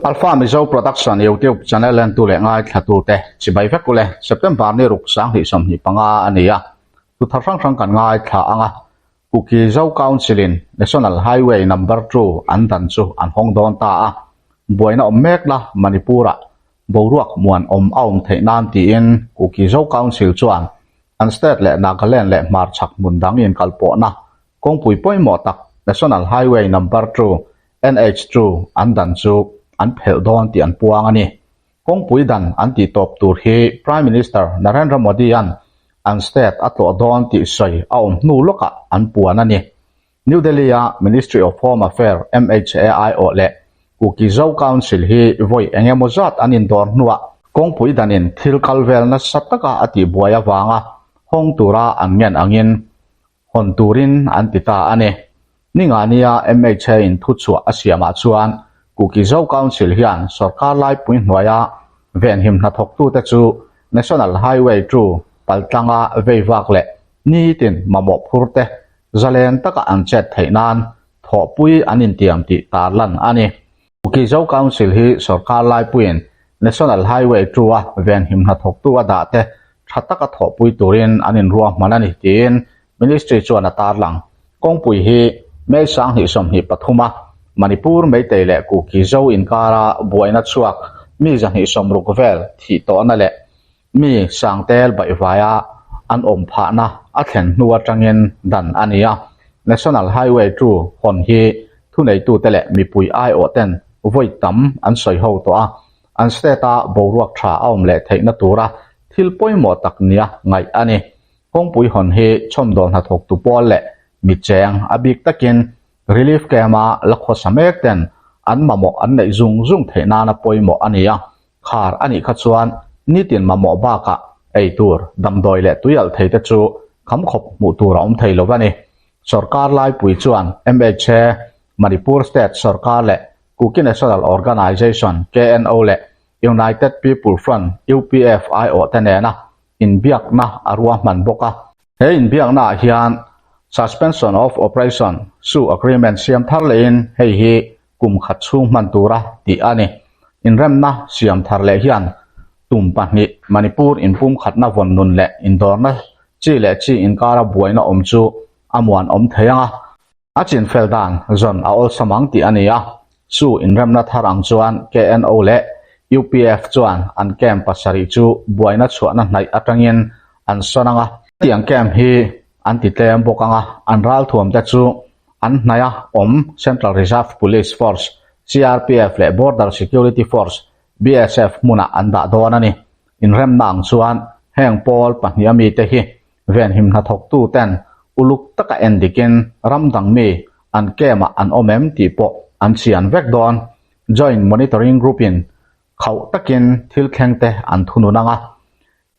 Alpha Mizo Production YouTube channel entu leh ngaithlatute chibai vek ule September ni ruk 2025 a ni a, thuthar hrang hrang kan ngaithla ang a, Kuki Zo Council in National Highway Number Two an dan chu an hawng dawn ta a, buaina awm mek la Manipur ah boruak muan awm a awm theih nan tiin Kuki Zo Council chuan an state leh Nagaland leh hmarchhak hmun dang inkalpawhna kawngpui pawimawh tak National Highway Number Two, NH Two, an dan chu an phelh dawn tih an puang a ni. Kawngpui dan an tih tawp tur hi Prime Minister Narendra Modi-a'n an state a tlawh dawn tih sawi a awm hnu lawkah an puan a ni. New Delhi-a Ministry of Home Affair, MHA, aiawh leh Kuki Zo Council hi vawi eng emaw zat an indawr hnuah kawngpui danin thil kal vel nasa taka a tihbuai avanga hawng tura an ngen angin hawn turin an ti ta a ni. Ningania MHA in thuchhuah a siamah chuan Kuki Zo Council hian sawrkar laipui hnuaia venhim hnathawktute chu National Highway 2 paltlanga veivak leh nitin mamawh phurte zalen taka an chet theih nan thawhpui an intiam tih tarlan a ni. Kuki Zo Council hi sawrkar laipuiin National Highway 2 a venhim hnathawktu a dah te tha taka thawhpui turin an inruahman a ni tiin Ministry chuan a tarlang. Kawngpui hi May 2023 a Manipur Meitei leh Kuki Zo inkara buaina chhuak mi 260 vel thih tawhna leh mi sangtel baihvaia an awm phahna a thlen hnu atangin dan a ni a. National Highway 2 hawn hi thuneitute leh mipui aiawh ten vawi tam an sawi ho tawh a, an state-a boruak tha a awm leh theihna tura thil pawimawh tak nia ngaih a ni. Kawngpui hawn hi chhawmdawl hnathawktu pawl leh micheng a bik takin Relief camp-a la khawsa mek ten an mamawh an neih zung zung theih nana pawimawh a ni a, Khar a nih kha chuan nitin mamawh bakah ei tur, damdawi leh tui alh thei te chu kham khawp hmuh tur a awm thei lo a ni. Sorkar laipui chuan MHA, Manipur State sorkar leh Kuki National Organisation, KNO, leh United People Front, UPF, aiawh te nena inbiakna a ruahman bawk a. He inbiakna ah hian Suspension of Operation, su, Agreement siam thar lehin hei hi kum khat chhung hman tura tih a ni. Inremna siam thar leh hian tum pahnih Manipur inpumkhatna vawn nun leh indawrna chi leh chi inkara buaina awm chu a muan awm thei ang a, a chinfel dan zawn a awlsam ang tih a ni a. Chu inremna thar ang chuan KNO leh UPF chuan an camp pasarih chu buaina chhuahna hnaih atangin an sawn ang a. Hetiang camp hi an ti tlem bawk ang a, an ralthuamte chu An hnaia awm Central Reserve Police Force, CRPF, leh Border Security Force, BSF, hmunah an dah dawn a ni. Inremna ang chuan heng pawl pahniha mite hi venhim hnathawktu ten uluk taka en dikin ram dang mi an camp-ah an awm em tih pawh an chian vek dawn. Joint Monitoring Group-in khauh takin thil thlengte an thunun ang a.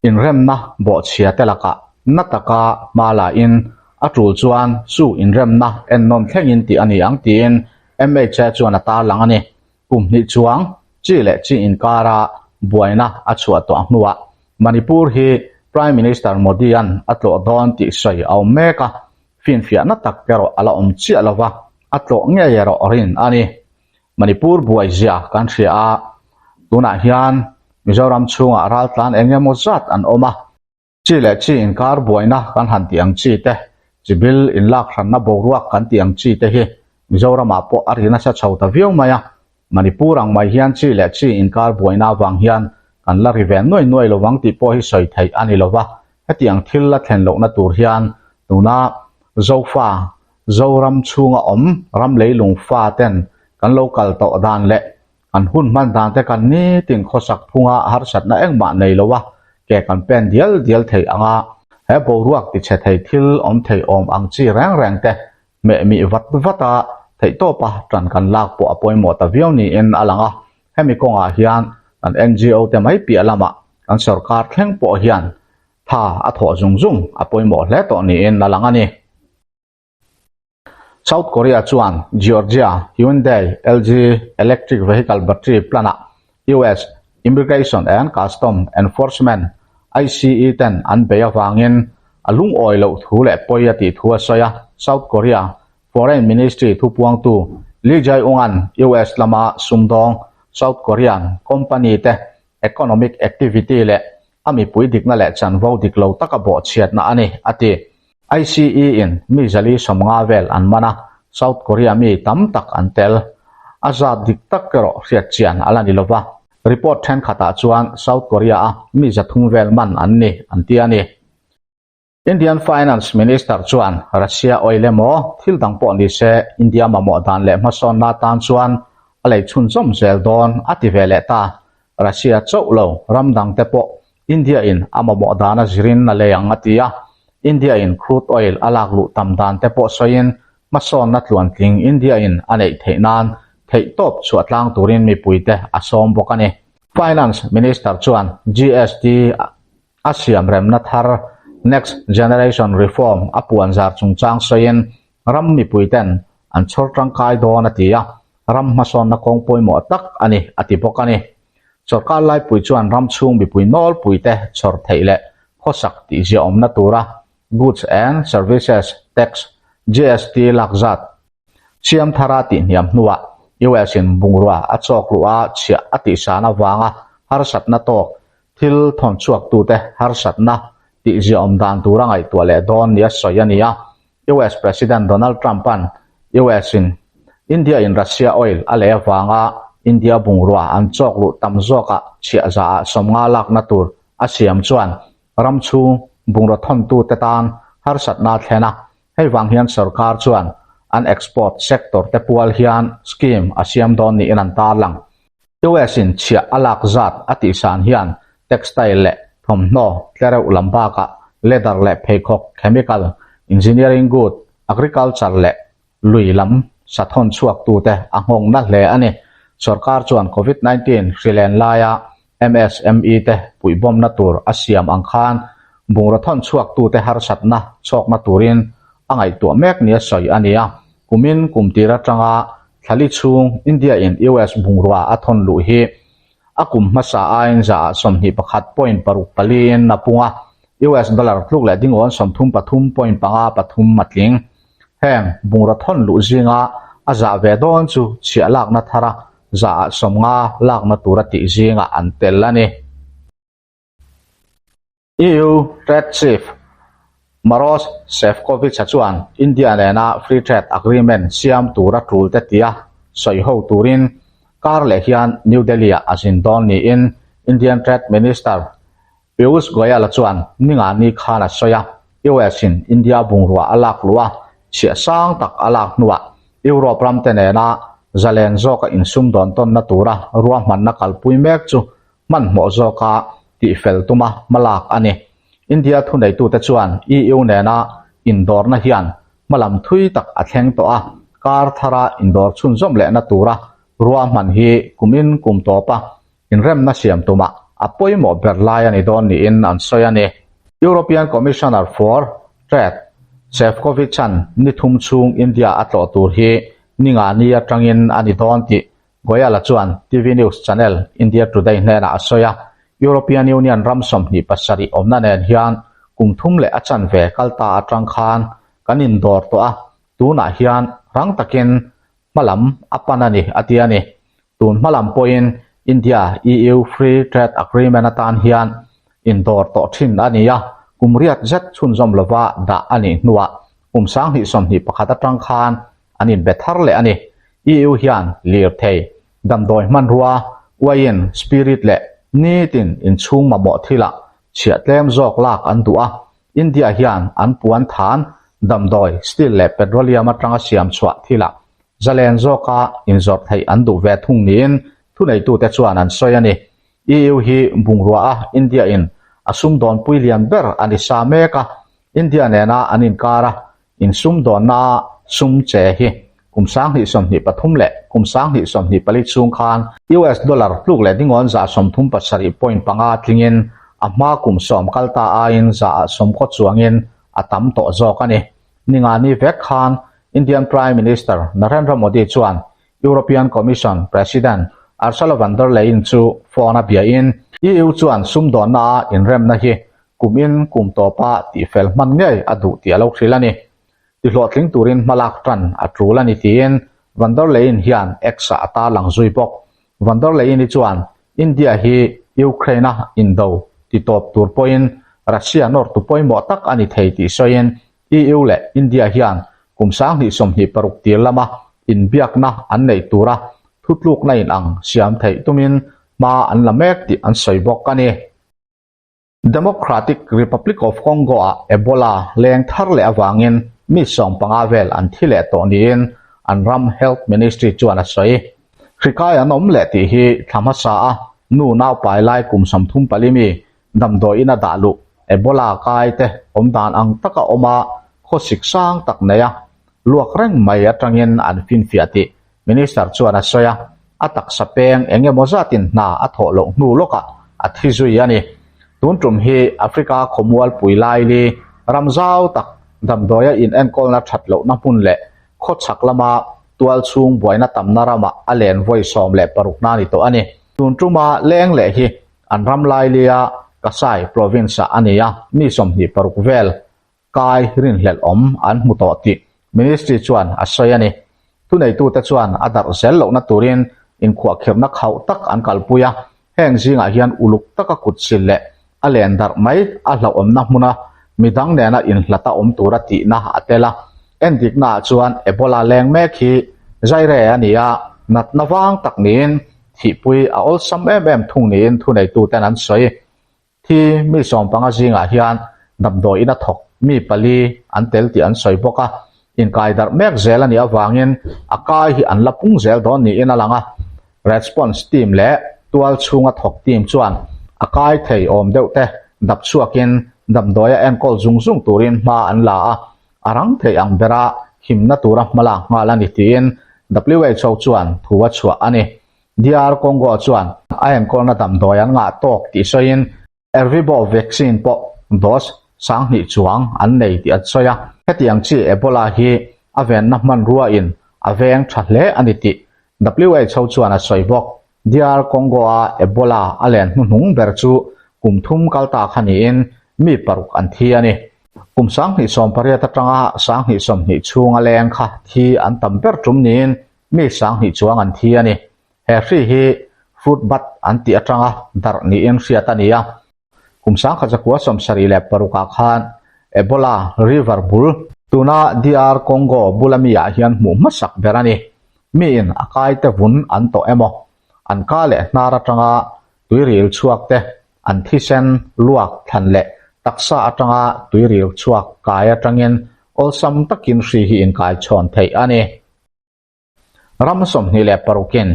Inremna bawhchhia te lakah na taka hma la in a tul chuan chu inremna ennawn thlengin tih a ni ang tiin MHA chuan a tarlang a ni. Kum hnih chuang chi leh chi inkara buaina a chhuah tawh hnuah Manipur hi Prime Minister Modi-a'n a tlawh dawn tih sawi a awm mek a, finfiahna tak erawh a la awm chiah lova, a tlawh ngei erawh rin a ni. Manipur buai zia kan hria a, tunah hian Mizoram chhungah raltlan eng emaw zat an awm a, chi leh chi inkar buaina kan han tih ang chi te, chi bil inlak hranna boruak kan tih ang chi te hi Mizoramah pawh a ri nasa chho ta viau mai a, Manipur ang mai hian chi leh chi inkar buaina avang hian kan la ri ve nuai nuai lovang tih pawh hi sawi theih a ni lova, hetiang thil la thlen lohna tur hian tuna Zofa Zoram chhunga awm ram leilung fa ten kan lo kal tawh dan leh kan hun hman dan te kan nitin khawsak phunga harsatna engmah nei lo a ke kan pen dial dial thei ang a, he boruak tichhe thei thil awm thei awm ang chi reng reng te hmeh mih vat vat a theihtawpa tan kan lak pawh a pawimawh ta viau niin a lang a, hemi kawngah hian kan NGO te mai piah lamah kan sorkar thleng pawh hian tha a thawh zung zung a pawimawh hle tawh niin a lang a ni. South Korea chuan Georgia Hyundai LG electric vehicle battery plant-ah US Immigration and Custom Enforcement, ICE, ten an bei avangin a lungawi loh thu leh pawi a tih thu a sawi a. South Korea Foreign Ministry thupuangtu Lee Jae-ung-a'n US lama sumdawng South Korean company te economic activity leh a mipui dikna leh chanvo dik lo taka bawhchhiatna a ni, a ti. ICE-in mi zali 50 vel an man a, South Korea mi tam tak an tel. A zat dik tak erawh hriat chian a la ni lova. Report thenkhatah chuan South Korea-a mi 300 vel man an ni, an ti a ni. Indian Finance Minister chuan Russia oil emaw thil dang pawh ni se India mamawh dan leh hmasawnna atan chuan a lei chhunzawm zel dawn a ti ve leh ta. Russia chauh lo ram dang te pawh India in a mamawh dan a zirin a lei ang a ti a. India in crude oil a lak luh tam dan te pawh sawiin hmasawnna tluantling India in a neih theih nan theihtawp chhuah tlang turin mipuite a sawm bawk a ni. Finance Minister chuan GST A siamremna thar Next Generation Reform a puanzar chungchang sawiin ram mipuiten an chhawr tangkai dawn a ti a, ram hmasawnna kawng pawimawh tak a ni a ti bawk a ni. Sorkar laipui chuan ram chhung mipui nawlpuite chhawr theih leh khawsak tihziahawmna tura Goods and Services Tax, GST, lak zat Siam thara tihhniam hnuah US in bungrua a chawk luh a chhiah a tihsan avanga harsatna tawk thil thawnchhuaktute harsatna tihziahawm dan tura ngaihtuah leh dawn nia sawi a ni a. US President Donald Trump-a'n US in India in Russia oil a lei avanga India bungrua an chawk luh tam zawkah chhiah zaah 50 lakna tur a siam chuan ram chhung bungraw thawntute tan harsatna a thlen a. Hei vang hian sorkar chuan an export sector te pual hian scheme a siam dawn niin an tarlang. US in chhiah a lak zat a tihsan hian textile leh thawmhnaw tlereuh lam bakah leather leh pheikhawk, chemical, engineering good, agriculture leh lui lam sa thawn chhuaktute a nghawng na hle a ni. Sorkar chuan Covid 19 hrilen laia MSME te puihbawmna tur a siam ang khan bungraw thawn chhuaktute harsatna chhawkna turin a ngaihtuah mek nia sawi a ni a. Kumin kum tir atanga thlali chhung India in US bungrua a thawn luh hi a kum hmasa aiin zaah 21 point paruk paliin a pung a, US dollar tluk leh dingawn 33 point panga pathum a tling. Heng bungraw thawn luh zinga a zah ve dawn chu chhiah lakna thara zaah 50 lakna tura tih zingah an tel a ni. EU Trade Chief Maros Sefcovic-a chuan India nena Free Trade Agreement siam tura tul te tia sawi ho turin kar leh hian New Delhi-ah a zin dawn niin Indian Trade Minister Piyush Goyal-a chuan ningani khan a sawi a, US-in India bungrua a lak luh a, chhiah sang tak a lak hnuah Europe ramte nena zalen zawka insumdawn tawnna tura ruahmanna kalpui mek chu hmanhmawh zawka tihfel tuma hmalak a ni. India thuneitute chuan EU nena indawrna hian hmalam thui tak a thleng tawh a, kar thara indawr chhunzawm lehna tura ruahman hi kumin kum tawpa inremna siam tumah a pawimawh ber lai a ni dawn niin an sawi a ni. European Commissioner for Trade, Sefcovic-a'n ni thum chhung India a tlawh tur hi ningani atangin a ni dawn tih Goyal-a chuan TV news channel India Today hnenah a sawi a, European Union ram 27 awmna nen hian kum thum leh a chanve kal ta atang khan kan indawr tawh a, tunah hian rang takin hmalam a pan a ni, a ti a ni. Tun hmalam pawhin India-EU Free Trade Agreement atan hian indawr tawh thin a ni a, kum riat zet chhunzawm lova dah a nih hnuah kum 2021 atang khan an inbe thar leh a ni. EU hian lirthei, damdawi hmanrua, uaiin, spirit leh nitin inchhung mamawh thilah chhiah tlem zawk lak an duh a. India hian an puan than damdawi, steel leh petroleum atanga siam chhuah thilah zalen zawka inzawrh theih an duh ve thung niin thuneitute chuan an sawi a ni. EU hi bungrua a India in a sumdawnpui lian ber a ni sa mek a, India nena an inkar a Insumdawnna sum che hi kum 2023 leh kum 2024 chhung khan US dollar tluk leh dingawn 37 point panga tlingin a hma kum sawm kal ta aiin zaah sawmkaw chuangin a tam tawh zawk a ni. Ningani vek khan Indian Prime Minister Narendra Modi chuan European Commission President Ursula von der Leyen chu phone a biain EU chuan sumdawnna a inremna hi Kumin kum tawpa tihfel hman ngei a duh tih a lo hrilh a ni. Tihlawhtling turin hmalak tan a tul a ni tiin Van der Leyen hian X-ah a tarlang zui bawk. Von der Leyen-i chuan India hi Ukraine-a indo titawp tur pawhin Russia nawrtu pawimawh tak a ni thei tih sawiin EU leh India hian kum 2026 tir lama inbiakna an neih tura thutlukna inang siam theih tumin hma an la mek tih an sawi bawk a ni. Democratic Republic of Congo-ah Ebola leng thar leh avangin mi 15 vel an thi leh tawh niin an ram Health Ministry chuan a sawi. Hri kai an awm leh tih hi thla hmasa a nu naupai lai kum 34 mi damdawi ina dah luh Ebola kai te awm dan ang taka awm a khawsik sang tak nei a luak reng mai atangin an finfiah tih Minister chuan a sawi a, a taksa peng eng emaw zatin hna a thawh loh hnu lawkah a thi zui a ni. Tun tum hi Africa khawmualpui laili ram zau tak damdawia inenkawlna that lohna hmun leh khawchhak lama tual chhung buaina tamna ramah a len vawi 16 na ni tawh a ni. Tun tuma leng leh hi an ram lailia Kasai province-ah a ni a, mi 26 vel kai rinhlelh awm an hmu tawh tih Ministry chuan a sawi a ni. Thuneitute chuan a darh zel lohna turin inkhuahkhirhna khauh tak an kalpui a, heng zingah hian uluk taka kut sil leh a len darh mai a hlauhawmna hmuna midang nena inhlata awm tura tihna a tel a. Endiknaah chuan Ebola leng mek hi Zaire a ni a, natna vang tak niin thihpui a awlsam em em thung niin thuneituten an sawi. Thi mi 15 zingah hian damdawi ina thawk mi pali an tel tih an sawi bawk a, inkai darh mek zel a nih avangin a kai hi an la pung zel dawn niin a lang a. Response team leh tual chhunga thawk team chuan a kai thei awm deuh te dap chhuakin damdawia enkawl zung zung turin hma an la a, a rang thei ang bera himna tura hmalak nghal a ni tiin WHO chuan thu a chhuah a ni. DR Congo chuan a enkawlna damdawi an ngah tawk tih sawiin Ervebo vaccine pawh dose 2000 chuang an nei tih an sawi a. Hetiang chi Ebola hi a venna hmanrua in a veng tha hle a ni tih WHO chuan a sawi bawk. DR Congo-a Ebola a len hnuhnung ber chu kum thum kal ta kha niin mi paruk an thi a ni. Kum 2018 atanga 2020 chhunga leng kha thi an tam ber tum niin Mi 2000 chuang an thi a ni. He hri hi fruit bat an tih atanga darh niin hriat a ni a. Kum 1976ah khan Ebola River bul, tuna DR Congo bula mi ah hian hmuh hmasak ber a ni. Miin a kaite vun an tawh emaw, an ka leh hnar atanga tuiril chhuak te, an thisen luak thlan leh taksa atanga tuiril chhuak kai atangin awlsam takin hri hi inkaichhawn theih a ni. Ram 26in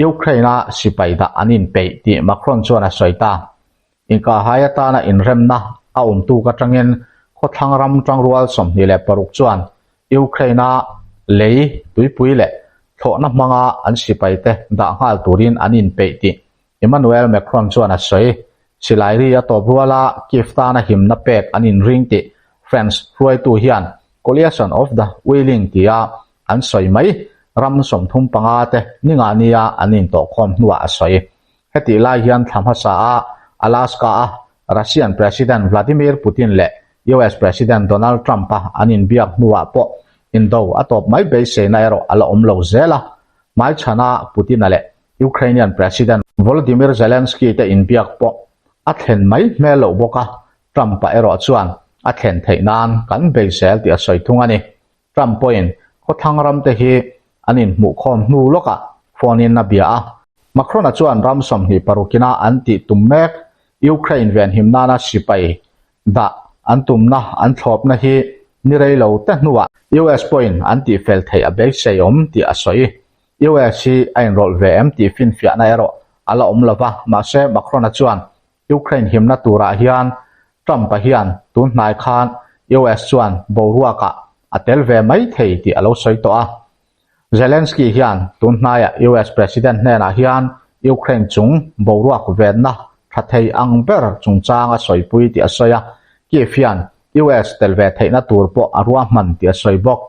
Ukraine-a sipai dah an inpeih tih Macron chuan a sawi ta. Inkahhai atana inremna a awm tuk atangin khawthlang ram tangrual 26 chuan Ukraine-a lei, tuipui leh thlawhna hmanga an sipaite dah nghal turin an inpeih tih Emmanuel Macron chuan a sawi. Silai ri a tawp ruala Kyiv tana himna pek an inring tih France hruaitu hian Coalition of the Willing tia an sawi mai. Ram 35 te ninga nia an intawhkhawm hnuah a sawi. Hetih lai hian thla hmasa a Alaska-a Russian President Vladimir Putin leh US President Donald Trump-a an inbiak hnuah pawh indo a tawp mai beiseina erawh a la awm lo zel a. Hmaichhana Putin-a leh Ukrainian President Volodymyr Zelensky te inbiak pawh a thlen mai hmel loh bawk a, Trump-a erawh chuan a thlen theih nan kan bei zel tih a sawi thung a ni. Trump pawhin khawthlang ram te hi an inhmuhkhawm hnu lawkah phone in a bia a. Macron-a chuan ram 26 ina an tih tum mek Ukraine venhim nana sipai dah an tumna an thlawpna hi ni rei lo te hnuah US pawhin an tihfel theih a beisei awm tih a sawi. US hi a inrawlh ve em tih finfiahna erawh a la awm lova, mahse Macron-a chuan Ukraine himna turah hian Trump-a hian tun hnai khan US chuan boruakah a tel ve mai thei tih a lo sawi tawh a. Zelensky hian tun hnaiah US President hnenah hian Ukraine chung boruak venna tha thei ang ber chungchang a sawipui tih a sawi a, Kyiv hian US tel ve theihna tur pawh a ruahman tih a sawi bawk.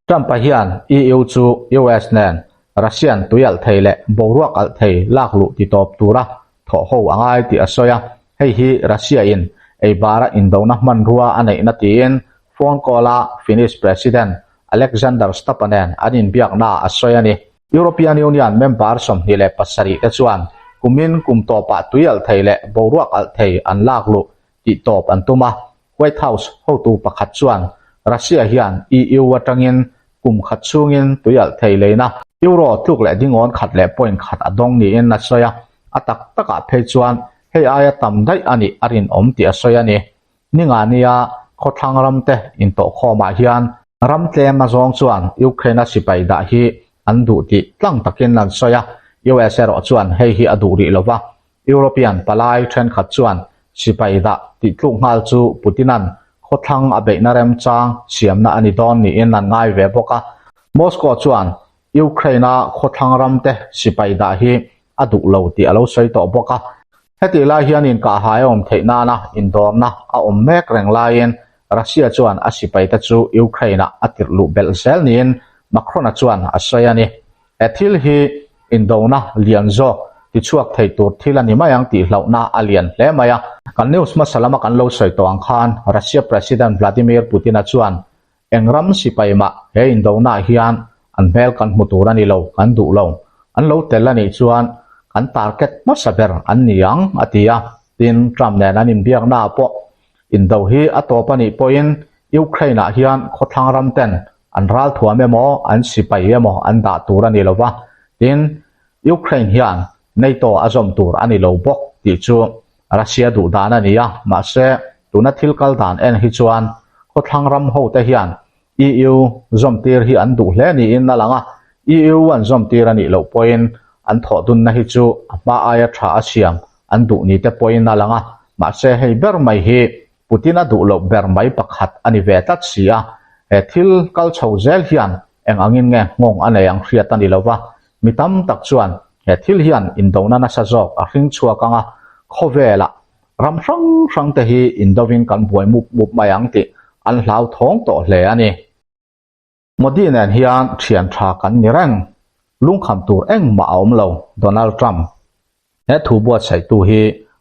Trump-a hian EU chu US nen Russian tui alh thei leh boruak alh thei lak luh ti tawp tura thawh ho a ngai tih a sawi a, hei hi Russia-in eibara indona hmanrua a neihna tiin phone call-a Finnish President Alexander Stubb-a nen an inbiaknaah a sawi a ni. European Union member 27 te chuan kumin kum tawpah tui alh thei leh boruak alh thei an lak luh tih tawp an tum a. White House hotu pakhat chuan Russia hian EU atangin kum khat chhungin tui alh thei leina euro tluk leh dingawn khat leh point khat a dawng niin a sawi a, a tak takah phei chuan hei aia tam daih a nih a rinawm tih a sawi a ni. Ningania khawthlang ramte intawhkhawmah hian ram tlem a zawng chuan Ukraine-a sipai dah hi an duh tih tlang takin an sawi a, US erawh chuan hei hi a duh rih lo va, European palai thenkhat chuan sipai dah tih tluk nghal chu Putin-a'n khawthlang a beihna remchang siamna a ni dawn niin an ngai ve bawk a. Moscow chuan Ukraine-a khawthlang ramte sipai dah hi a duh lo tih a lo sawi tawh bawk a. Hetih lai hian inkahhai a awm theih nana indawrna a awm mek reng laiin Russia chuan a sipaite chu Ukraine-ah a tirh luh belh zel niin Macron-a chuan a sawi a ni. He thil hi indona lian zawk tichhuak thei tur thil a ni mai ang tih hlauhna a lian hle mai a. Kan news hmasa lama kan lo sawi tawh ang khan Russia President Vladimir Putin-a chuan eng ram sipai mah he indonaah hian an hmel kan hmu tur a ni lo, kan duh lo. An lo tel a nih chuan kan target hmasa ber an ni ang, a ti a. Tin, Trump nen an inbiaknaah pawh indo hi a tawp a nih pawhin Ukraine-ah hian khawthlang ram ten an ralthuam emaw, an sipai emaw an dah tur a ni lo va, tin, Ukraine hian NATO a zawm tur a ni lo bawk tih chu Russia duh dan a ni a, mahse, tuna thil kal dan en hi chuan khawthlang ram hote hian EU zawmtir hi an duh hle niin a lang a, EU an zawmtir a nih loh pawhin an thawh dunna hi chu a hma aia tha a siam an duh ni te pawhin a lang a, mahse hei ber mai hi Putin a duh loh ber mai pakhat a ni ve tlat si a, he thil kal chho zel hian eng angin nge nghawng a nei ang hriat a ni lo va, mi tam tak chuan he thil hian indona nasa zawk a hring chhuak ang a, khawvelah ram hrang hrang te hi indovin kan buai mup mup mai ang tih an hlauthawng tawh hle a ni. Modi nen hian thian tha kan ni reng, lungkham tur engmah a awm lo, Donald Trump. He thu buatsaihtu hi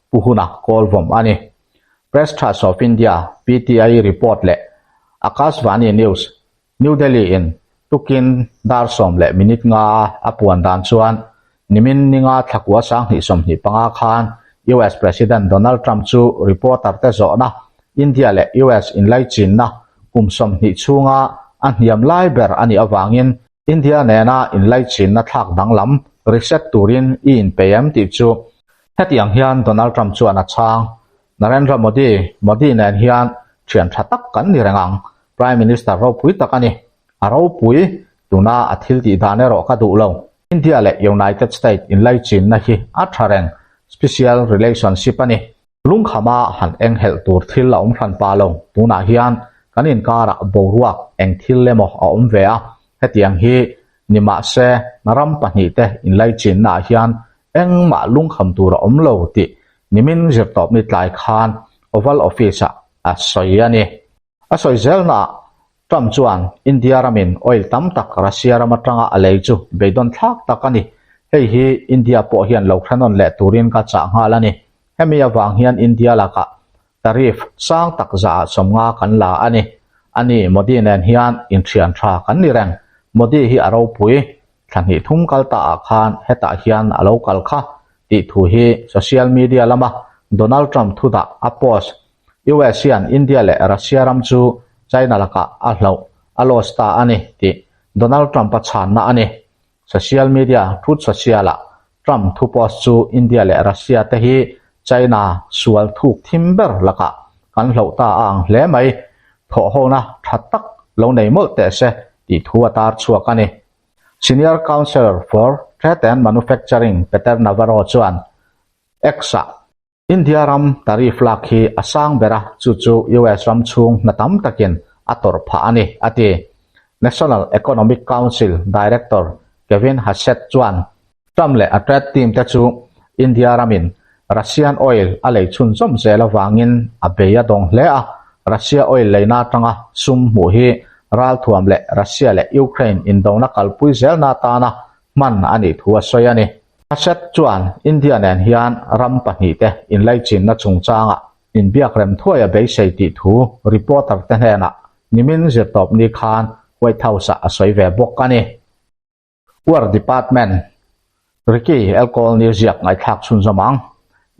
Pu Huna Kawlvawm a ni. Press Trust of India, PTI, report leh Akashvani News, New Delhi in tukin dar 10 leh minute nga a puan dan chuan nimin ninga thlakua 2025 khan US President Donald Trump chu reporter te zawhna India leh US inlaichinna kum 20 chhunga a hniam lai ber a nih avangin India nena inlaichinna thlak danglam reset turin i inpei em tih chu hetiang hian Donald Trump chuan a chhang. Narendra Modi, Modi nen hian thian tha tak kan ni reng ang, Prime Minister ropui tak a ni. A ropui, tuna a thil tih dan erawh ka duh lo. India leh United State inlaichinna hi a tha reng, special relationship a ni. Lungkhama han enghelh tur thil a awm hran pah lo, tunah hian kan inkarah boruak eng thil emaw a awm ve a, hetiang hi ni mahse ram pahnihte inlaichinnaah hian engmah lungkham tur a awm lo tih nimin zirtawpni tlai khan Oval Office-ah a sawi a ni. A sawi zelnaah Trump chuan India ramin oil tam tak Russia ram atanga a lei chu beidawn thlak tak a ni. Hei hi India pawh hian lo hrenawn leh turin ka chah nghal a ni. Hemi avang hian India lakah tariff sang tak zaah 50 kan la a ni. Ani Modi nen hian inthian tha kan ni reng. Modi hi a ropui. Thla hnih thum kal ta ah khan hetah hian a lo kal kha tih thu hi social media lama Donald Trump thudah a post US hian India leh Russia ram chu China lakah a hloh a loss ta a ni tih Donald Trump-a chhanna a ni. Social media Truth Social-ah Trump thu post chu India leh Russia te hi China sual thuk thim ber lakah kan hloh ta a ang hle mai, thawhhona tha tak lo nei mawlh teh se tih thu a tar chhuak a ni. Senior Counsellor for Trade and Manufacturing Peter Navarro chuan X-ah, India ram tariff lak hi a sang ber a, chu chu US ram chhung hna tam takin a tawrh phah a ni, a ti. National Economic Council Director Kevin Hassett chuan Trump leh a trade team te chu India ramin Russian oil a lei chhunzawm zel avangin a bei a dawng hle a, Russia oil leina atanga sum hmuh hi ralthuam leh Russia leh Ukraine indona kalpui zelna atana hman a nih thu a sawi a ni. Hassett chuan India nen hian ram pahnihte inlaichinna chungchangah inbiak rem thuai a beisei tih thu reporter te hnenah nimin zirtawpni khan White House-ah a sawi ve bawk a ni. War Department Ricky Elkolni ziak ngaihthlak chhunzawm ang.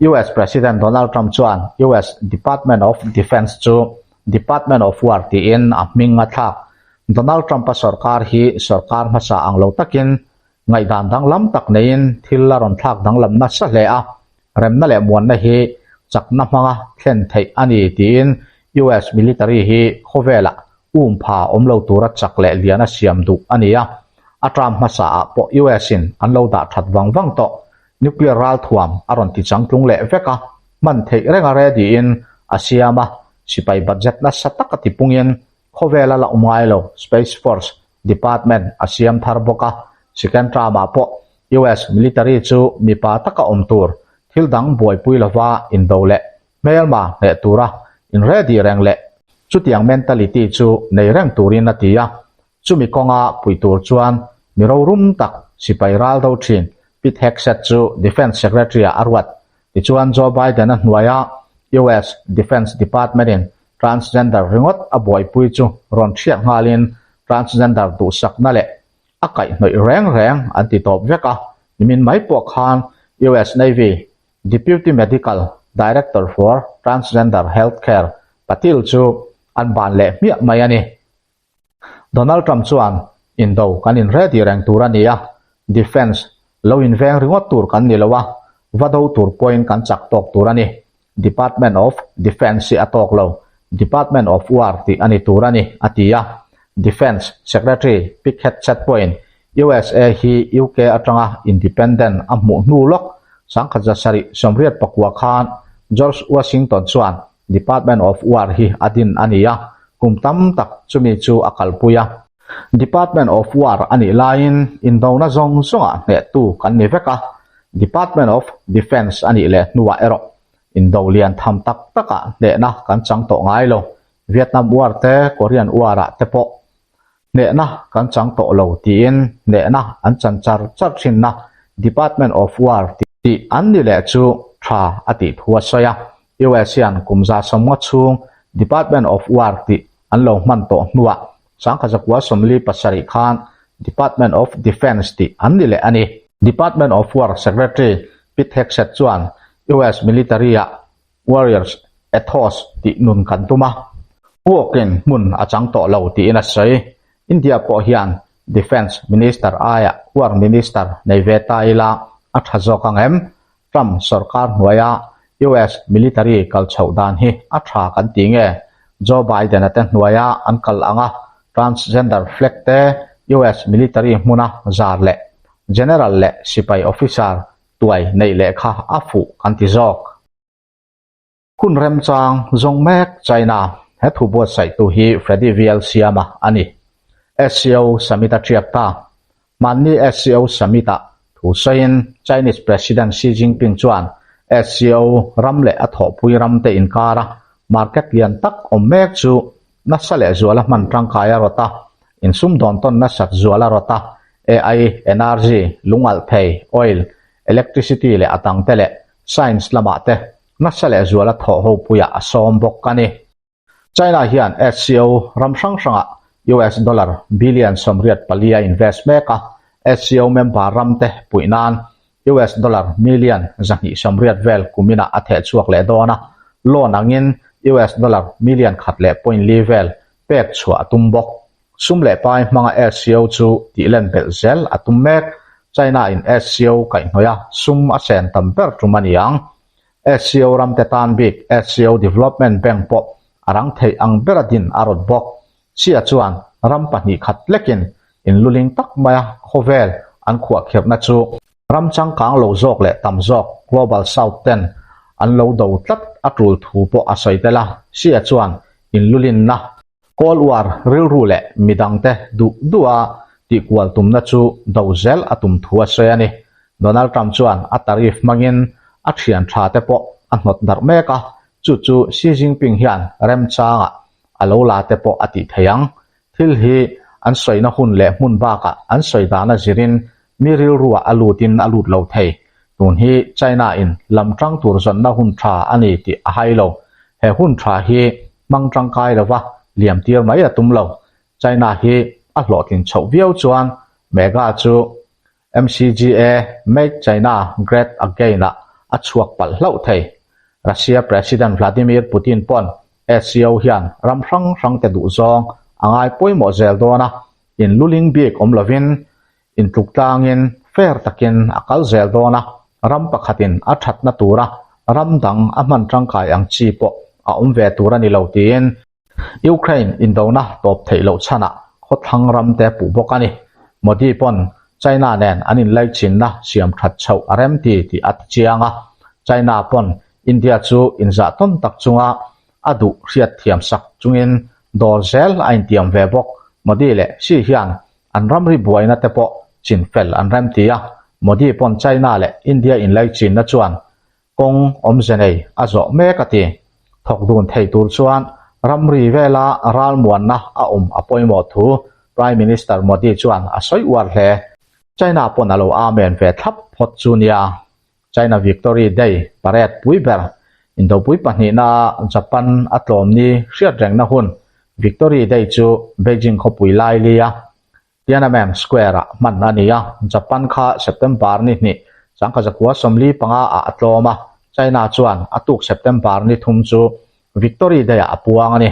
US President Donald Trump chuan US Department of Defense chu Department of War tiin a hming a thlak. Donald Trump-a sorkar hi sorkar hmasa ang lo takin ngaihdan danglam tak neiin thil a rawn thlak danglam nasa hle a, remna leh muanna hi chakna hmanga thlen theih a ni tiin US military hi khawvelah um pha awm lo tura chak leh lian a siam duh a ni a, a term hmasa ah pawh US in an lo dah that vang vang tawh. Nuclear ralthuam a rawn ti changtlung leh vek a, hman theih reng a ready in a siam a, sipai budget nasa tak a ti pungin khawvel a la awm ngai lo Space Force Department a siam thar bawk a, second term ah pawh US military chu mipa taka awm tur thil dang buaipui lova indo leh hmelma hneh tura in ready reng leh chutiang mentality chu nei reng turin a ti a, chumi kawnga pui tur chuan mi rorum tak sipai ral do thin Pete Hegseth chu Defence Secretary ah a ruat. Tichuan Joe Biden-a hnuaia US Defence Department-in transgender ringawt a buaipui chu rawn thiat nghalin transgender duhsakna leh a kaihhnawih reng reng an ti tawp vek a, nimin mai pawh khan US Navy Deputy Medical Director for Transgender Health Care Patil chu an ban leh hmiah mai a ni. Donald Trump chuan indo kan inredi reng tur a ni a, defence lo inveng ringawt tur kan ni lo a, va do tur pawhin kan chak tawk tur a ni. Department of Defence hi a tawk lo, Department of War tih a ni tur a ni, a ti a. Defence Secretary Pete Hegseth pawhin USA hi UK atanga independent a hmuh hnu lawk 1979 khan George Washington chuan Department of War hi a din a ni a, kum tam tak chumi chu a kalpui a. Department of War a nih laiin indona zawng zawngah hnehtu kan ni vek a, Department of Defence a nih leh hnuah erawh indo lian tham tak takah hnehna kan chang tawh ngai lo, Vietnam War te, Korean War-ah te pawh hnehna kan chang tawh lo tiin hnehna an chan char char thinna Department of War tih an ni leh chu tha a tih thu a sawi a. US hian kum 150 chhung Department of War tih an lo hman tawh hnuah 1947 khan Department of Defence tih an ni leh a ni. Department of War Secretary Pete Hegseth chuan US military-ah Warriors ethos tih nun kan tum a, Puakin hmun a chang tawh lo tiin a sawi. India pawh hian Defence Minister aiah War Minister nei ve ta ila a tha zawk ang em? Trump sorkar hnuaia US military kal chhoh dan hi a tha kan ti nge? Joe Biden-a te hnuaia an kal anga transgender flag te US military hmuna zar leh General leh sipai officer tuai neih leh kha a fuh kan ti zawk. Hun remchang zawng mek China he thu buatsaihtu hi Freddy VL Siama a ni. SCO Summit a ṭiak ta. Hmanni SCO Summit-ah thu sawiin Chinese President Xi Jinping chuan SCO ram leh a thawhpui ramte inkara market lian tak awm mek chu nasa leh zuala hman tangkai a rawt a, insumdawn tawn nasat zual a rawt a, AI, energy, lungalh thei, oil, electricity leh a dangte leh science lamah te nasa leh zuala thawh ho puiah a sawm bawk a ni. China hian SCO ram hrang hrangah US dollar billion 84 a invest mek a, SCO member ramte puih nan US dollar million 280 vel kuminah a theh chhuak leh dawn a, loan angin US dollar million 1.4 vel pek chhuah a tum bawk. Sum leh pai hmanga SCO chu tih len belh zel a tum mek. China in SCO kaihhnawih a sum a sen tam ber tum a ni ang. SCO ramte tan bik SCO Development Bank pawh a rang theih ang bera din a rawt bawk. Sia chuan ram pahnih khat lekin inluling tak maia khawvel an khuahkhirhna chu ram changkang lo zawk leh tam zawk Global South ten an lo do tlat a tul thu pawh a sawi tel a. Sia chuan inlulinna Cold War rilru leh midangte duh duha tihkual tumna chu do zel a tum thu a sawi a ni. Donald Trump chuan a tariff hmangin a thian tha te pawh a hnawt darh mek a, chu chu Xi Jinping hian remchangah a lo la te pawh a tih thei ang. Thil hi an sawina hun leh hmun bakah an sawi dana zirin mi rilruah a lutin a lut lo thei. Tun hi China in lam tang tur zawnna hun tha a ni tih a hai lo. He hun tha hi hmang tangkai lova liam tir mai a tum lo. China hi a hlawhtlin chhoh viau chuan Mega chu. MCGA, Make China Great Again-ah a chhuak palh hlauh thei. Russia President Vladimir Putin pawn SCO hian ram hrang hrangte duhzawng a ngai pawimawh zel dawn a, inluling bik awm lovin intluk tlangin fair takin a kal zel dawn a, ram pakhatin a thatna tura ram dang a hman tangkai ang chi pawh a awm ve tur a ni lo tiin Ukraine indona tawp theih loh chhanah khawthlang ramte puh bawk a ni. Modi pawn China nen an inlaichinna siam that chhoh a rem ti tih a ti chiang a, China pawn India chu inzah tawn tak chunga a duh hriat thiam sak chungin dawr zel a intiam ve bawk. Modi leh Xi hian an ramri buaina te pawh chinfel an rem ti a, Modi pawn China leh India inlaichinna chuan Kawng awmze nei a zawh mek a ti. Thawk dun thei tur chuan ramri vela ralmuanna a awm a pawimawh thu Prime Minister Modi chuan a sawi uar hle. China pawn a lo amen ve thlap phawt chu nia. China Victory Day parade pui ber Indopui pahnihna Japan a tlawm ni hriatrengna hun Victory Day chu Beijing khawpui lailia Tiananmen Square-ah hman a ni a, Japan kha September ni hnih sangkha 1945 ah a tlawm a, China chuan a tuk September ni thum chu Victory Day-ah a puang a ni.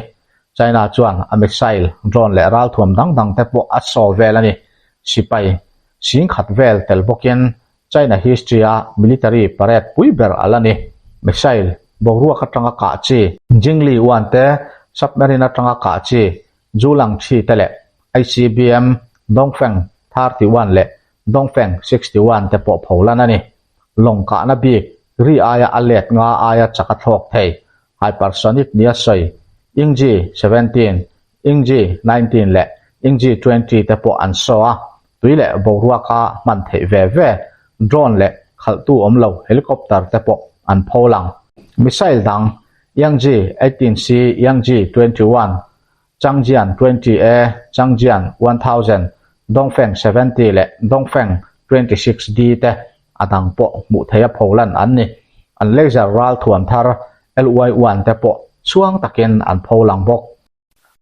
China chuan a missile, drone leh ralthuam dang dang te pawh a saw vel a ni. Sipai singkhat vel tel bawkin China history-a military parade pui ber a la ni. Missile boruak atanga kah chi, Jingli 1 te submarine atanga kah chi, Julang thi te leh ICBM Dongfeng 31 leh Dongfeng 61 te pawh pho lan a ni. Lawng kahna bik ri aia a let nga aia chak a thlawk thei, hypersonic nia sawi Yingji 17, Yingji 19 leh Yingji 20 te pawh an saw a, tui leh boruaka hman theih ve ve, drone leh khalhtu awm lo helicopter te pawh an pho lang. Missile dang Yangji 18C, Yangji 21, Changjian 20A, Changjian 1000, Dongfeng 70 leh Dongfeng 26D te a dang pawh hmuh theih a pholan an ni. An laser ral thuam thar LY-1 te pawh chhuang takin an pholang bawk.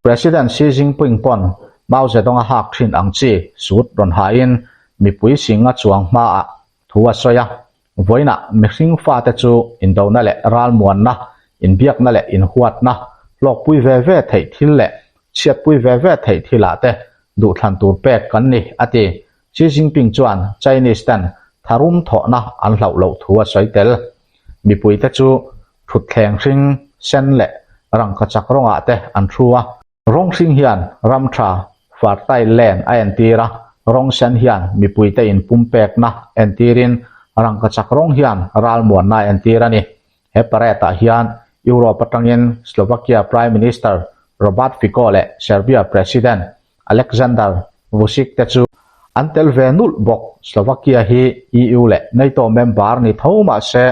President Xi Jinping pawn Mao Zedong a hak thin ang chi suit rawn hain mipui singa chuang hmaah thu a sawi a. Vawiinah mihring fate chu indona leh ralmuanna, inbiakna leh inhuatna, hlawkpui ve ve theih thil leh chhiatpui ve ve theih thilah te duhthlan tur pek kan ni, a ti. Xi Jinping chuan Chinese ten tharum thawhna an hlauh loh thu a sawi tel. Mipuite chu thutthleng hring, sen leh rangkachak rawngah te an thu a. Rawng hring hian ram tha, fertile land, a entir a, rawng sen hian mipuite inpumpekna entirin rangkachak rawng hian ralmuanna a entir a ni. He parade-ah hian Europe atangin Slovakia Prime Minister Robert Fico leh Serbia President Aleksandar Vucic te chu an tel ve nulh bawk. Slovakia hi EU leh NATO member ni tho mah se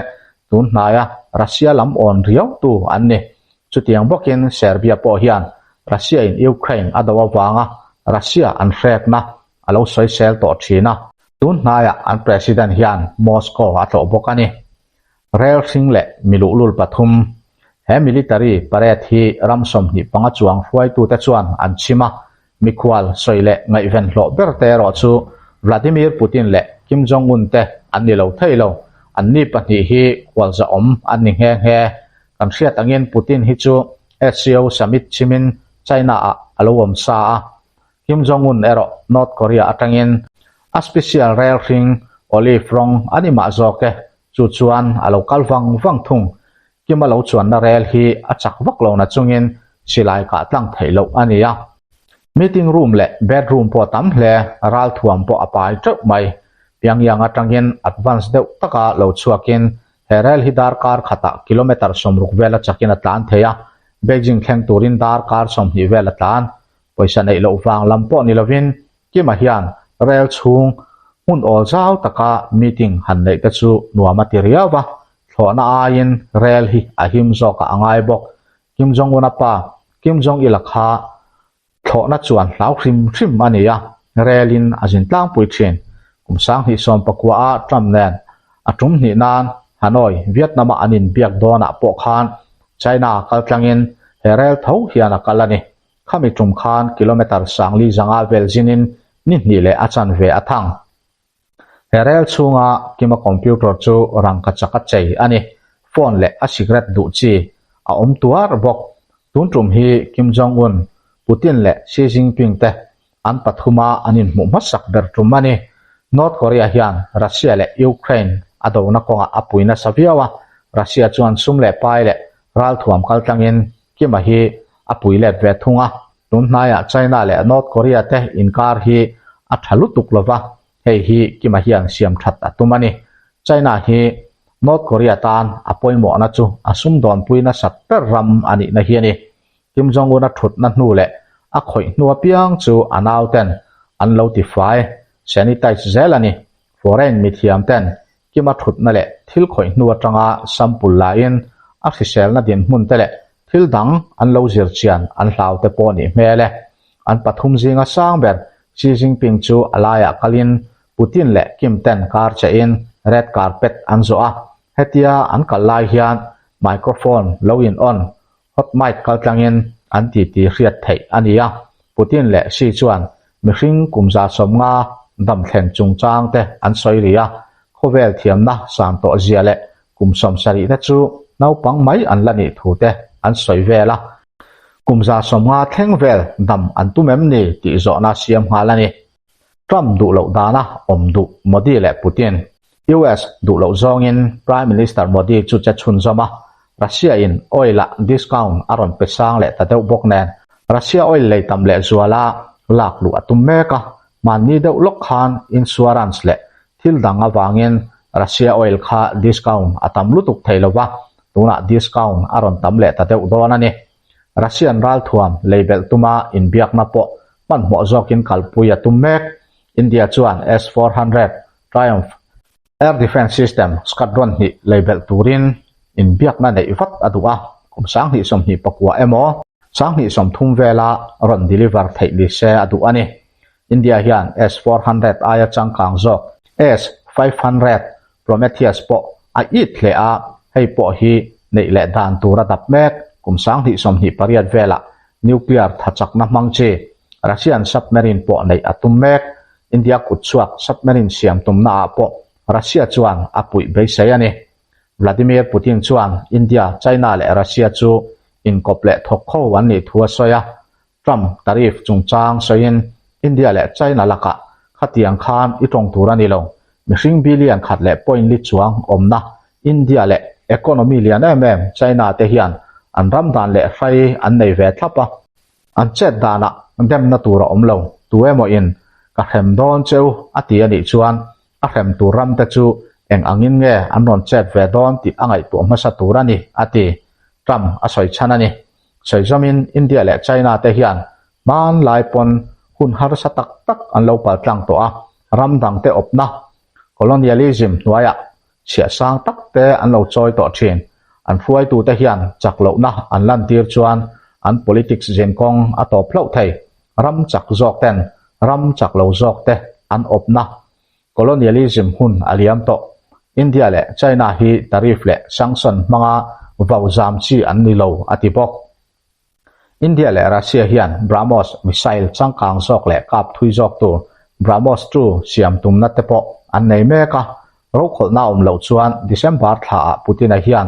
tun hnaia Russia lam awn riautu an ni. Chutiang bawkin Serbia pawh hian Russia-in Ukraine a do avanga Russia an hrekna a lo sawisel tawh thin a, tun hnaiah an president hian Moscow a tlawh bawk a ni. Rel hring leh miluhlul pathum He military parade hi ram 25 chuang hruaitute chuan an chhim a, mikhual sawi leh ngaihven hlawh ber te erawh chu Vladimir Putin leh Kim Jong-un te an ni lo thei lo. Anni pahnih hi khualzahawm an ni nghe nghe. Kan hriat angin Putin hi chu SCO summit chhimin China-ah a lo awm sa a, Kim Jong-un erawh North Korea atangin a special rel hring olive rawng a ni mah zawk e, chu chuan a lo kal vang vang thung. Kim a lo chuanna rel hi a chak vak lo na chungin silai kah tlang theih loh a ni a. Meeting room leh bedroom pawh a tam hle, ralthuam pawh a pai teuh mai. Pyongyang atangin advance deuh taka lo chhuakin He rel hi darkar khatah kilometre 60 vel a chakin a tlan thei a, Beijing thleng turin darkar 20 vel a tlan. Pawisa neih loh vang lam pawh ni lovin Kima hian rel chhung hmun awl zau taka meeting han neih te chu nuam a ti riau va, thlawhna aiin rel hi a him zawkah a ngai bawk. Kim Jong-un-a pa Kim Jong-il-a kha Thlawhna chuan hlau hrim hrim a ni a, relin a zin tlangpui thin. Kum 2019 a Trump nen a tum hnih nan Hanoi, Vietnam-a an inbiak dawnah pawh khan China kal tlangin he rel tho hian a kal a ni. Khami tum khan kilometre 4005 vel zinin ni hnih leh a chanve a thang. He rel chhunga Kima computer chu rangkachak a chei a ni. Phone leh a cigarette duh chi a awm tuar bawk. Tun tum hi Kim Jong-un, Putin leh Xi Jinping te an pathuma an inhmuh hmasak ber tum a ni. North Korea hian Russia leh Ukraine a dona kawngah a pui nasa viau a, Russia chuan sum leh pai leh ralthuam kaltlangin Kima hi a pui let ve thung a. Tun hnaiah China leh North Korea te inkar hi a tha lutuk lova, hei hi Kima hian siam that a tum a ni. China hi North Korea tan a pawimawhna chu a sumdawnpui nasat ber ram a nihna hi a ni. Kim Jong-un-a thutna hnu leh a khawih hnu apiang chu a nauten an lo tifai, sanitize, zel a ni. Foreign mithiam ten Kima thutna leh thil khawih hnu atanga sample lain a hriselna dinhmun te leh thil dang an lo zir chian an hlau te pawh nih hmel e. An pathum zinga sang ber Xi Jinping chu a laiah kalin Putin leh Kim ten kar chehin red carpet an zawh a, hetia an kal lai hian microphone lo in on Hot mic kaltlangin an titi hriat theih a ni a, Putin leh Xi chuan mihring kum 150 dam thlen chungchang te an sawi ri a, khawvel thiamna san tawh zia leh kum 70 te chu naupang mai an la nih thu te an sawi vel a, kum 150 thleng vel dam an tum em ni tih zawhna siam nghal a ni. Trump duh loh dana awm duh Modi leh Putin. US duh loh zawngin Prime Minister Modi chu che chhunzawm a, Russia in oil ah discount a rawn pe sang leh ta deuh bawk nen Russia oil lei tam leh zuala lak luh a tum mek a, hmanni deuh lawk khan insurance leh thil dang avangin Russia oil kha discount a tam lutuk thei lova, tunah discount a rawn tam leh ta deuh dawn a ni. Russian ralthuam lei belh tuma inbiakna pawh hmanhmawh zawkin kalpui a tum mek. India chuan S-400 Triumph Air Defence System squadron hnih lei belh turin inbiakna neih vat a duh a, kum 2024 emaw 2030 vela rawn deliver theih ni se a duh a ni. India hian S-400 aia changkang zawk S-500 Prometheus pawh a it hle a, hei pawh hi neih leh dan tur a dap mek. Kum 2028 velah nuclear thachakna hmang chi Russian submarine pawh neih a tum mek. India kutchhuak submarine siam tumnaah pawh Russia chuan a puih beisei a ni. Vladimir Putin chuan India, China leh Russia chu inkawp leh thawk kho an nih thu a sawi a, Trump tariff chungchang sawiin India leh China lakah khatiang khan i tawng tur a ni lo. Mihring billion khat leh point li chuang awmna India leh economy lian em em China te hian an ram dan leh hrai an nei ve thlap a. An chet danah demna tur a awm lo. Tu emaw in ka hrem dawn cheu a ti a nih chuan a hrem tur ram te chu eng angin nge an rawn chet ve dawn tih a ngaihtuah hmasa tur a ni a ti. Trump a sawi chhan a ni. Sawi zawmin India leh China te hian hmanlai pawn hun harsa tak tak an lo paltlang tawh a, ram dang te awpna, colonialism, hnuaiah chhiah sang tak te an lo chawi tawh thin. An hruaitute hian chak lohna an lantir chuan an politics zinkawng a tawp hlauh thei. Ram chak zawk ten ram chak lo zawk te an awpna, colonialism, hun a liam tawh. India leh China hi tariff leh sanction hmanga vau zam chi an ni lo, a ti bawk. India leh Russia hian BrahMos missile changkang zawk leh kap thui zawk tur BrahMos ii siam tumna te pawh an nei mek a, rokhawlhna awm loh chuan December thlaah Putin-a hian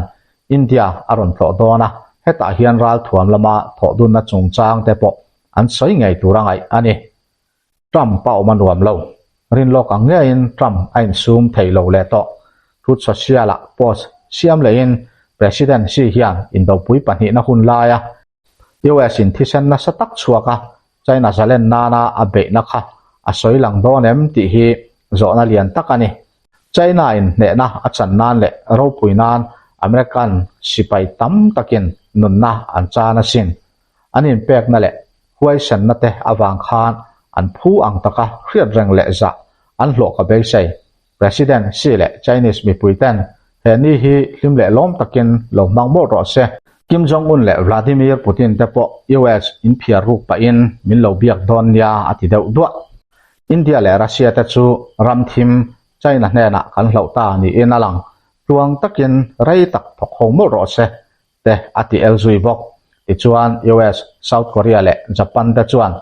India a rawn tlawh dawn a, hetah hian ralthuam lama thawhdunna chungchang te pawh an sawi ngei tur a ngaih a ni. Trump a awm a nuam lo. Rinlawk ang ngeiin Trump a insum thei lo leh tawh. Truth Social-ah post siam lehin President Xi hian indopui pahnihna hun laia US in thisen nasa tak chhuak a China zalen nana a beihna kha a sawi lang dawn em tih hi zawhna lian tak a ni. China in hnehna a chan nan leh ropui nan American sipai tam takin nunna an chan asin. An inpekna leh huaisenna te avang khan an phu ang taka hriat reng leh zah an hlawh ka beisei. President Xi leh Chinese mipui ten he ni hi hlim leh lawm takin lo hmang mawlh rawh se. Kim Jong Un leh Vladimir Putin te pawh US in phiar ruk pahin min lo biak dawn nia a ti deuh duah. India leh Russia te chu ram thim China hnenah kan hlauh ta niin a lang. Tluang takin rei tak thawk ho mawlh rawh se. te a ti el zui bawk. Tichuan, US, South Korea leh Japan te chuan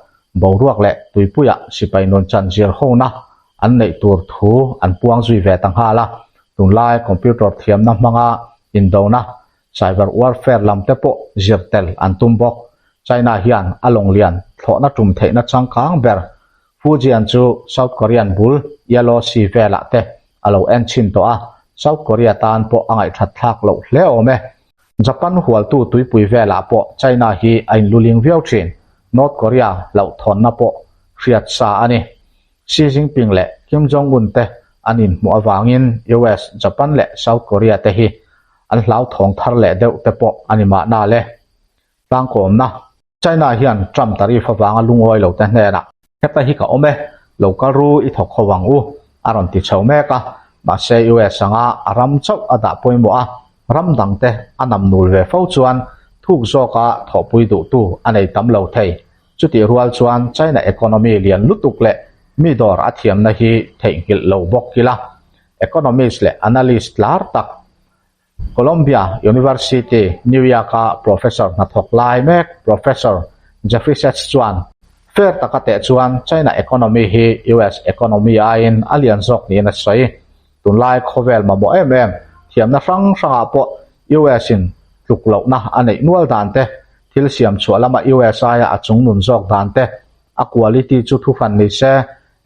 boruak leh tuipuiah sipai nun chan zir hona an neih tur thu an puang zui ve ta nghal a. Tunlai computer thiamna hmanga indona, cyber warfare lam te pawh zir tel an tum bawk. China hian a lawng lian thlawhna tum theihna changkang ber Fujian chu South Korean bul Yellow Sea velah te a lo en chhin tawh a, South Korea tan pawh a ngaihthat thlak loh hle awm e. Japan hualtu tuipui velah pawh China hi a inluling viau thin. North Korea hlauhthawnna pawh hriat sa a ni. Xi Jinping leh Kim Jong-un te an inhmuh avangin US, Japan leh South Korea te hi an hlauthawng thar leh deuh te pawh a ni mahna le. Tlangkawmna. China hian Trump tariff avanga lungawi lo te hnenah, Heta hi ka awm e, lo kal ru i thawk ho ang u, a rawn ti chho mek a. Mahse US anga a ram chauh a dah pawimawh a, ram dangte a nam nul ve fo chuan thuk zawka thawhpui duhtu a nei tam lo thei. Chutih rual chuan China economy lian lutuk leh mi dawr a thiamna hi theihnghilh lo bawk ila. Economist leh analyst lar tak Columbia University, New York-a professor hnathawk lai mek Professor Jeffrey Sachs chuan, Fair taka teh chuan China economy hi US economy aiin a lian zawk niin a sawi. Tunlai khawvel mamawh em em thiamna hrang hrangah pawh US-in tluk lohna a neih nual dan te, thil siam chhuah lama US aia a chungnun zawk dan te, a quality chu thuhran ni se,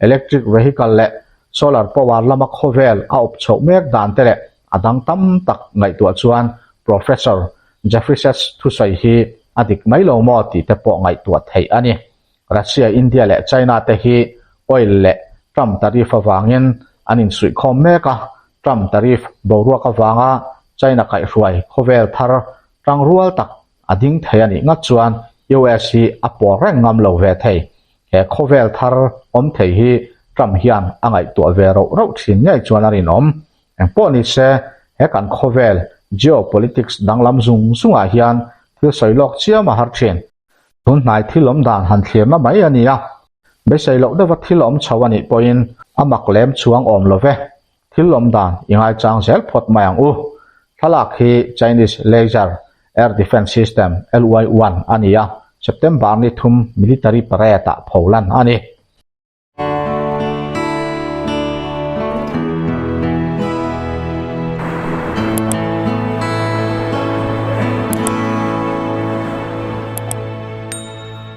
electric vehicle leh solar power lama khawvel a awp chhoh mek dan te leh a dang tam tak ngaihtuah chuan Professor Jeffrey Sachs thusawi hi a dik mai lo maw tih te pawh ngaihtuah theih a ni. Russia, India leh China te hi oil leh Trump tariff avangin an insuihkhawm mek a, Trump tariff boruak avanga China kaihhruai khawvel thar tangrual tak a ding thei a nih ngat chuan US hi a pawr reng ngam lo ve thei. He khawvel thar awm thei hi Trump hian a ngaihtuah ve roh roh thin ngei chuan a rinawm. Eng pawh ni se, he kan khawvel geopolitics danglam zung zungah hian thil sawi lawk chiam a har thin. Tun hnai thil awm dan han thlirna mai a ni a, beisei loh deuha thil awm chho a nih pawhin a mak lem chuang awm lo ve. Thil awm dan i ngaichang zel phawt mai ang u. Thlalak hi Chinese Laser Air Defense System, LY-1, a ni a, September ni thum military parade-ah pholan a ni.